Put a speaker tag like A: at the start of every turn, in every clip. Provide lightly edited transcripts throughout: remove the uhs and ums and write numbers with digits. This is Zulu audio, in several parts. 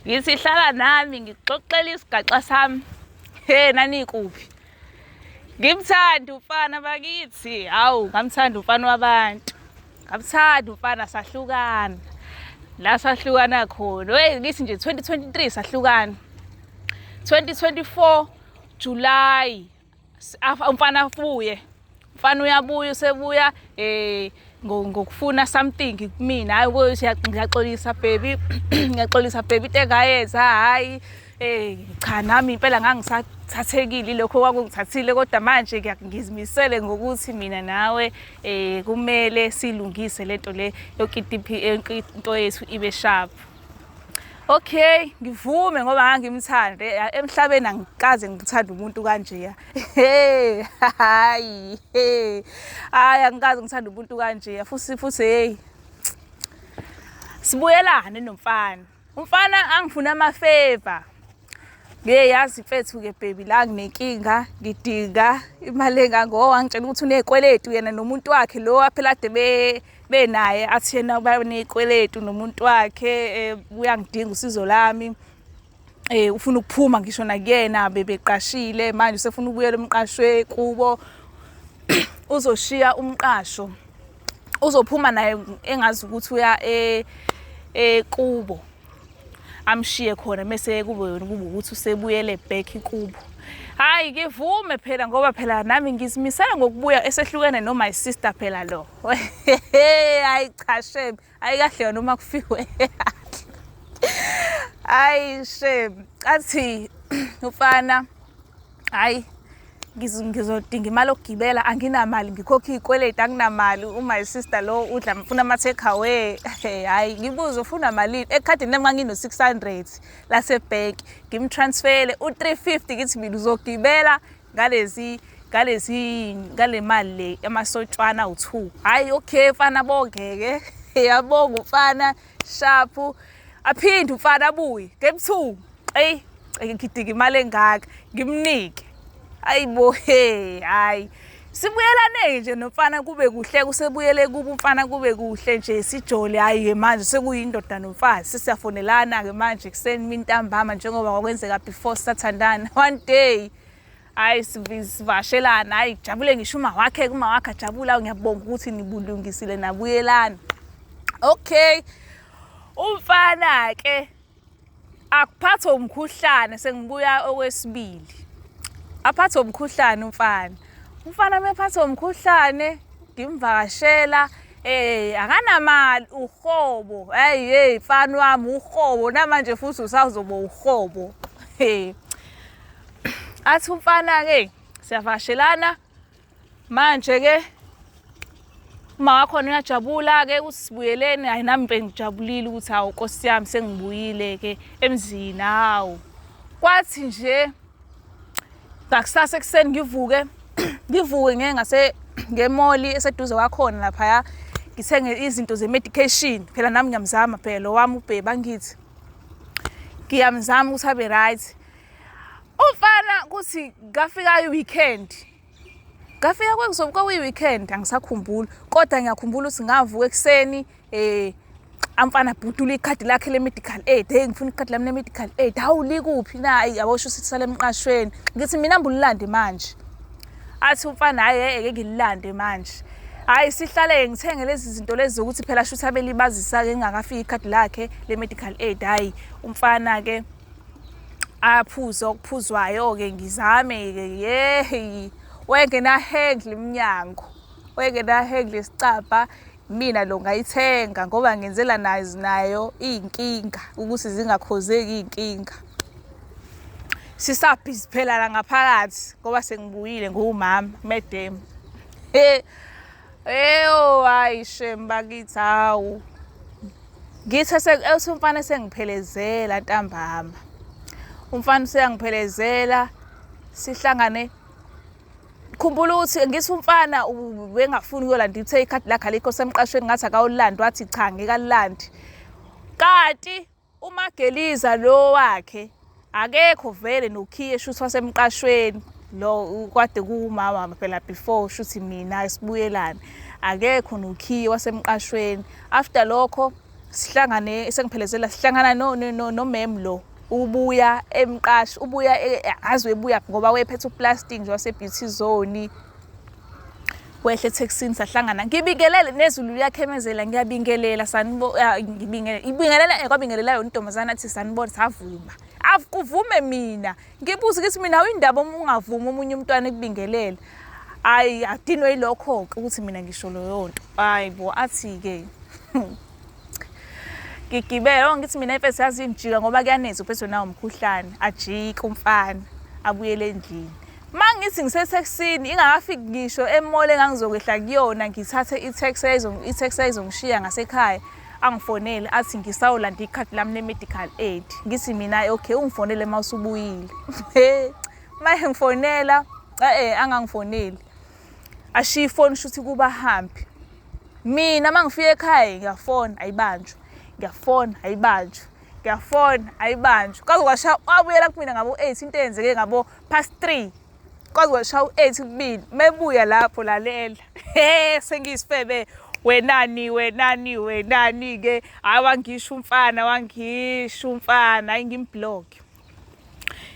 A: Ngithi hlala nami ngikuxoxela isigaxa sami. He nanikuphi? Ngimthanda umfana bakithi. Hawu, ngamthanda umfana wabantu. Ngamthanda umfana sahlukana. La sahlukana khona. Wey ngithi nje 2023 sahlukana. 2024 July umfana afuye umfana uyabuya usebuya eh ngokufuna something kumina. Hayi, ngiyaxolisa baby, ngiyaxolisa baby, into engayenza. Hayi, cha, nami impela ngangisathathekile lokho kwakungithathile, kodwa manje ngizimisele ngokuthi mina nawe kumele silungise lento le, yonke into yethu ibe sharp. Okay, ngivume ngoba ngangimthande. Emhlabeni angikaze ngithande umuntu kanjeya. Hey, hayi, hey, hayi, angikaze ngithande umuntu kanjeya. Futhi futhi, hey, sibuyelane nomfana. Umfana angifuna ama-favor. Ngeke yazi mfethu-ke baby, la nginenkinga, ngidinga imali engango. Wangitshela ukuthi unezikweletu yena nomuntu wakhe lo phela ade benaye, athi yena banezikweletu nomuntu wakhe, uyangidinga usizo lami, ufuna ukuphuma ngisho nakuyena bebeqashile, manje usefuna ukubuyela emqashwe kubo, uzoshiya umqasho, uzophuma naye engazi ukuthi uya kubo, amshiye khona, mese kube yona kube ukuthi usebuyele back kubo. Hayi, ngivume phela ngoba phela nami ngizimisela ngokubuya esehlukene no my sister phela lo. Hayi cha, shame, hayi kahle noma kufiwe. Hayi shame, athi ufana, hayi, ngizodinga imali yokugibela, anginamali, ngikhokha iy'kweletu, anginamali, uma sister lo udla mfuna ama-take away. Hhayi, ngibuze ufuna malini. Ekhadini lami ngangino-600 lasebhenki, ngimtransfere u-350, ngithi mina uzogibela ngalezi ngale mali le amasotshwana awu-2. Hhayi, okay mfana, bonge-ke, yabonga umfana, sharp. Aphinde umfana abuye game 2, eyi, ngidinga imali engaka, ngimnike. Ayibo, he, hayi, sibuyelane nje nomfana kube kuhle, kusebuyele kubo umfana, kube kuhle nje, sijole. Hhayi-ke manje sekuyindoda nomfazi, sesiyafonelana-ke manje ekuseni, mintambama, njengoba kwakwenzeka before sisathandana. One day, hhayi, sivashelana, hhayi, jabule ngisho uma wakhe, uma wakhe ajabula, ngiyabonga ukuthi nibulungisile nabuyelana. Okay, umfana-ke akuphathwe umkhuhlane, sengibuya okwesibili, aphathwe umkhuhlane umfana. Umfana mephathwe umkhuhlane, ngimvakashela, akanamali, uhobo. Hey hey, mfana wami, uhobo namanje futhi usazoba uhobo. Hey, athi umfana ke, siyavakashelana manje ke, uma wakhona uyajabula-ke ukuthi sibuyeleni. Hhayi, nami bengijabulile ukuthi hawu nkosi yami, sengibuyile-ke emzini. Hawu, kwathi nje ngakusasa ekuseni ngivuke ngeke ngase nge-mall eseduze kwakhona laphaya, ngithenge izinto ze-medication. Phela nami ngiyamzama phela lo wami ubheba, angithi ngiyamzama ukuthi abe right umfana. Kuthi ngafika i-weekend, ngafika kwakuyi-weekend, angisakhumbuli, kodwa ngiyakhumbula ukuthi ngavuka ekuseni, amfana bhudula ikhadi lakhe le-medical aid. Hey, ngifuna ikhadi lami le-medical aid. Hawu, likuphi na? Yabo, sho ukuthi sale emqashweni. Ngithi mina mbulilande manje. Athi umfana, hhayi, eke ngililande manje. Hhayi, sihlale ngithenge lezi zinto lezi zokuthi phela shuthi abelibazisa-ke ngingakafiki ikhadi lakhe le-medical aid. Hhayi, umfana-ke aphuze okuphuzwayo-ke, ngizame-ke, yeyi, wengena-handle iminyango, wengena-handle isicabha. Mina lo ngayithenga ngoba ngenzela nazo nayo iy'nkinga ukuthi zingakhozeki iy'nkinga. Sisabhizi phela la ngaphakathi ngoba sengibuyile nguwumama madam. He, eyo, hayi shame bakithi. Hawu, ngithi ethi umfana esengiphelezela ntambama, umfana useyangiphelezela, sihlangane. Khumbula ukuthi ngithi umfana ubengafuni ukuyolanda, ithe ikhadi lakhe alikho semqashweni, ngathi akawulandi, wathi cha, ngeke alilandi. Kanti umageliza lo wakhe akekho vele nokhiye, shuthi wasemqashweni lo kwade kuwumama phela before shuthi mina sibuyelane, akekho nokhiye wasemqashweni. After lokho Sihlangane sengiphelezela sihlangana no no no mem lo ubuya emqashi ubuya e, e, azi webuya ngoba wephethe uplastic nje wase beauty zone wehle ethekisini sahlangana ngibingelele nezulu liyakhemezela ngiyabingelela sanibo ngibingelela ibingelela eh, kwabingelela yona intombazana athi sanibona savuma akuvume mina ngibuze ukuthi mina awuyindaba uma ungavumi omunye umntwana ekubingelela hayi adinwe yilokho-ke ukuthi mina ngisho leyo nto hayi bo athi-ke ngigibele oh ngithi mina imfesi yazi ngijika ngoba kuyanetha uphethwe nawo umkhuhlane ajike umfana abuyele endlini uma ngithi ngisetheksini ingakafiki ngisho emall engangizokwehla kuyona ngithathe i-taxi i-taxi ayizongishiya ngasekhaya angifonele athi ngisawolanda ikhadi lami le-medical aid ngithi mina okay ungifonele uma usubuyile uma ngifonela e-e angangifoneli ashiye ifoni shuthi kubahambi mina uma ngifika ekhaya ngiyafona ayibanjwa ngiyafona ayibanjwa ngiyafona ayibanjwa kwaze kwashaya wabuyela kumina ngabo-eight into eyenzeke ngabo-past 3 kwaze kwashaya u-eight kubili mebuya lapho lalela he sengiyisifebe wenani wenani wenani-ke hhayi wangisho umfana wangisho umfana hhayi ngimbhlokhe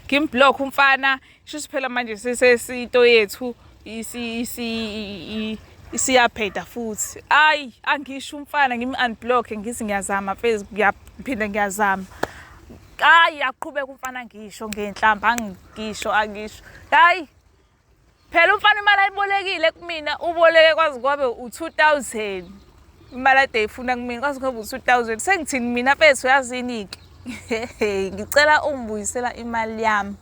A: ngimbhlokhe umfana shuthi phela manje sesento yethu isiyabheda futhi ayi angisho umfana ngim-unblock ngithi ngiyazama mfezi ngiyaphinda ngiyazama hayi aqhubeka umfana ngisho ngenhlamba angisho angisho hayi phela umfana imali ayibolekile kumina uboleke kwazi kwabe u-2000 imali ade eyifuna kumina kwazi kwabe u-2000 sengithini mina mfethu yazini-ke ngicela ungibuyisela imali yami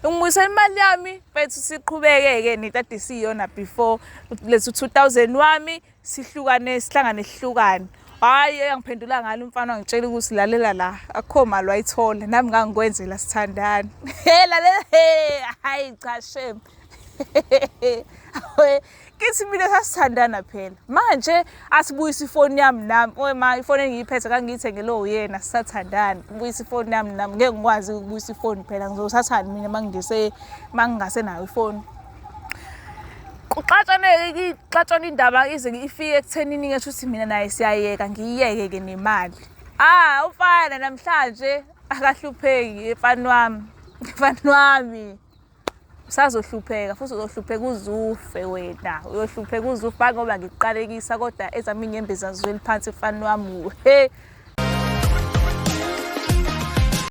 A: ungibuyisela imali yami mfethu siqhubeke-ke nento ade siyona before lethu 2000 wami sihlukane sihlangane sihlukane hhayi eyangiphendula ngalo umfana wangitshela ukuthi lalela la akukho mali wayithola nami ngangikwenzela sithandani he lalela he hhayi cha shem kithi mina sasithandana phela manje asibuyise ifoni yami nami oye ma ifoni engiyiphethe kangiyithengele uyena sisathandana ubuyise ifoni yami nami ngeke ngikwazi ukubuyisa ifoni phela ngizothathani mina mangise mangingasenayo ifoni kuxatshaneke ixatshana indaba ize ifike ekuthenini ngisho ukuthi mina naye siyayeka ngiyiyeke-ke nemali ah umfana namhlanje akahlupheki mfana wami mfana wami usazohlupheka futhi uzohlupheka uzufe wena uyohlupheka uzufe ngoba ngikuqalekisa kodwa ezami inyembezi azizweli phansi mfana wami he